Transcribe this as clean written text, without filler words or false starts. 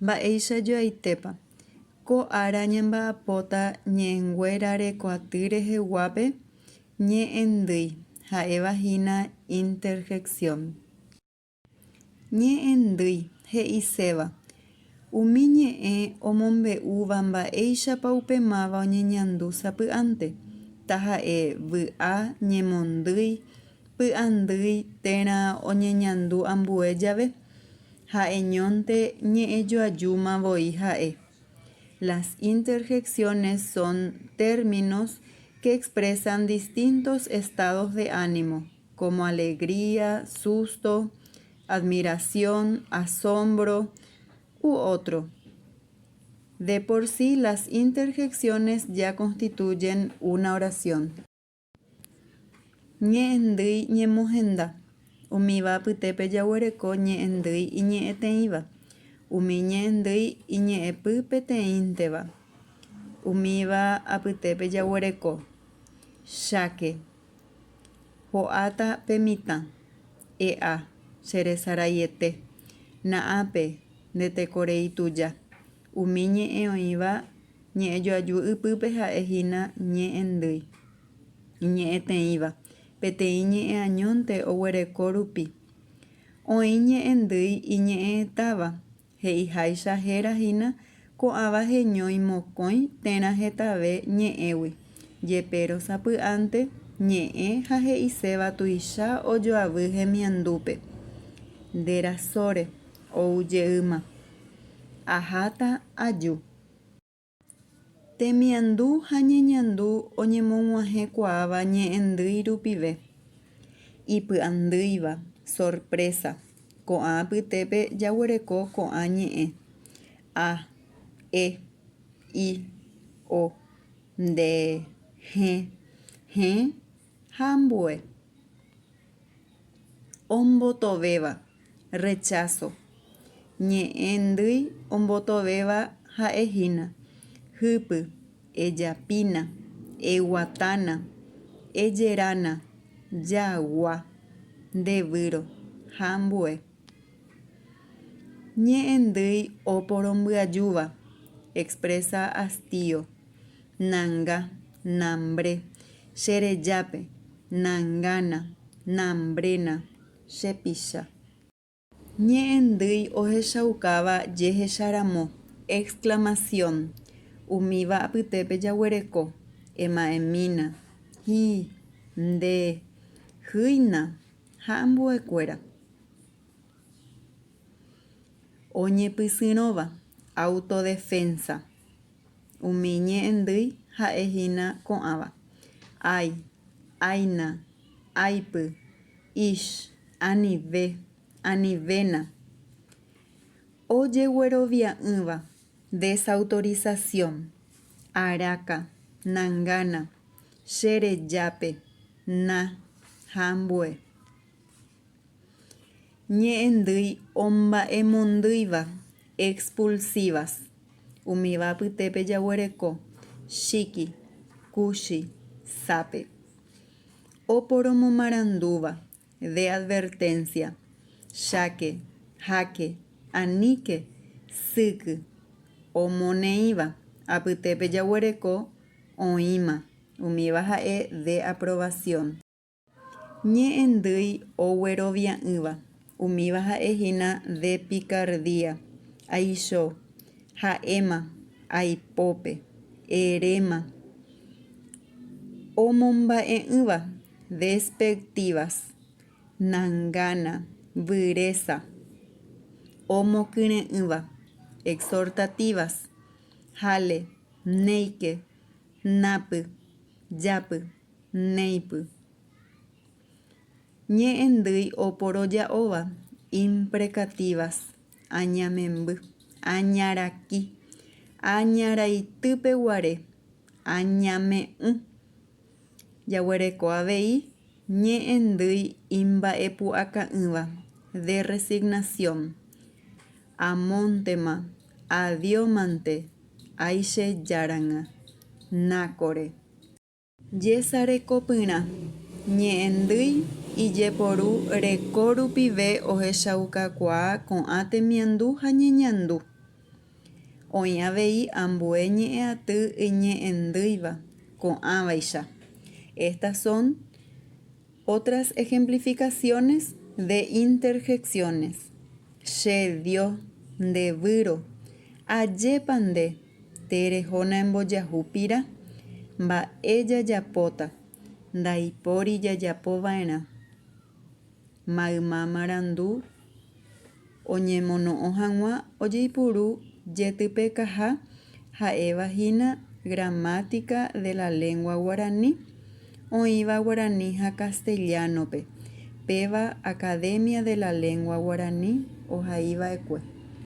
Mba'éicha joaitépa. Ko ára ñamba'apóta ñe'ẽnguéra rekoaty reheguápe ñe'ẽndýi, ha'éva hína interjección. Ñe'ẽndýi, he'iséva, umi ñe'ẽ omombe'úva mba'éichapa upe máva oñeñandu sapy'ánte, taha'e vy'a, ñemondýi, py'andýi térã oñeñandu ambue jave, ha'eñónte ñe'ẽjoajúma voi ha'e. Las interjecciones son términos que expresan distintos estados de ánimo. como alegría, susto, admiración, asombro u otro. De por sí las interjecciones ya constituyen una oración. Ñe'ẽndýi ñemohenda. Umíva apytépe jaguereko ñe'ẽndýi iñe'ẽteĩva, umi ñe'ẽndýi iñe'ẽpy peteĩnteva. Umíva apytépe jaguereko, cháke, Ho'áta pe mitã. E'a, che resaraiete. Na'ápe, nde tekorei tuja. Umi ñe'ẽ oĩva ñe'ẽjoaju ypýpe ha'e hína ñe'ẽndýi. Iñe'ẽteĩva, peteĩ ñe'ẽ añónte oguereko rupi. Oĩ ñe'ẽndýi iñe'ẽetáva, He'iháicha héra hína ko'ãva heñói mokõi térã hetave ñe'ẽgui, jepéro sapy'ánte ñe'ẽ ha he'iséva tuicha ojoavy hemiandúpe. Nde rasóre, ou jeýma. Aháta aju. Temiandu ha ñeñandu oñemog̃uahẽkuaáva ñe'ẽndýi rupive. Ipy'andýiva, sorpresa, ko'ã apytépe jaguereko ko'ã ñe'ẽ, a, e, i, o, nde, hẽ, hẽ ha ambue. Ombotovéva, rechazo. Ñe'ẽndýi ombotovéva ha'ehína, hýpy, ejapína, eguatána, ejerána, jagua, nde výro, ha ambue. Ñe'ẽndýi oporombyajúva, expresa hastío, nanga, nambre, che rejápe, nangána, nambréna, che picha. Ñe'ẽndýi ohechaukáva jehecharamo, exclamación, umíva apytépe jaguereko, ema'ẽmína, hĩ, nde, hýina, ha ambuekuéra. Oñepysyrõva, autodefensa. Umi ñe'ẽndýi ha'e hína ko'ãva, Ái, áina, áipy, ix, anive, anivéna. Ojeguerovia'ỹva, desautorización, aráka, nangána, che rejápe, na, ha ambue. Ñe'ẽndýi omba'emondýiva, expulsivas. Umíva apytépe jaguereko, chíki, kuchi, sápe. Oporomomarandúva, de advertencia, cháke, háke, aníke, sýky. Omoneĩva, apytépe jaguereko, oĩma, umíva ha'e de aprobación. Ñe'ẽndýi oguerovia'ỹva, umíva ha'e hína de picardía, aicho, ha'éma, aipópe, eréma, omomba'e'ỹva, despectivas, nangána, vyrésa, omokyre'ỹva, exhortativas, hále, néike, nápy, jápy. Néipy. Ñe'ẽndýi oporoja'óva, imprecativas, aña memby, aña raki, aña raitýpe guare, añame'ỹ. Jaguereko avei ñe'ẽndýi imba'epu'aka'ỹva, de resignación, amóntema, adiómante, aichejáranga, nákore. Jesarekopyrã, ñe'ẽndýi ijeporu reko rupive ohechaukakuaa ko'ã temiandu ha ñeñandu. Oĩ avei ambue ñe'ẽaty iñe'ẽndýiva ko'ãvaicha. Estas son otras ejemplificaciones de interjecciones. Che Dio, nde výro, ajépa nde, terehóna embojahu pira, mba'e jajapóta, ndaipóri jajapova'erã. Mayma marandu oñemono'õ hag̃ua ojeipuru jetypekaha ha'éva hína Gramática de la lengua guarani, oĩva guarani ha castellano-pe, péva Academia de la Lengua Guarani ohaiva'ekue.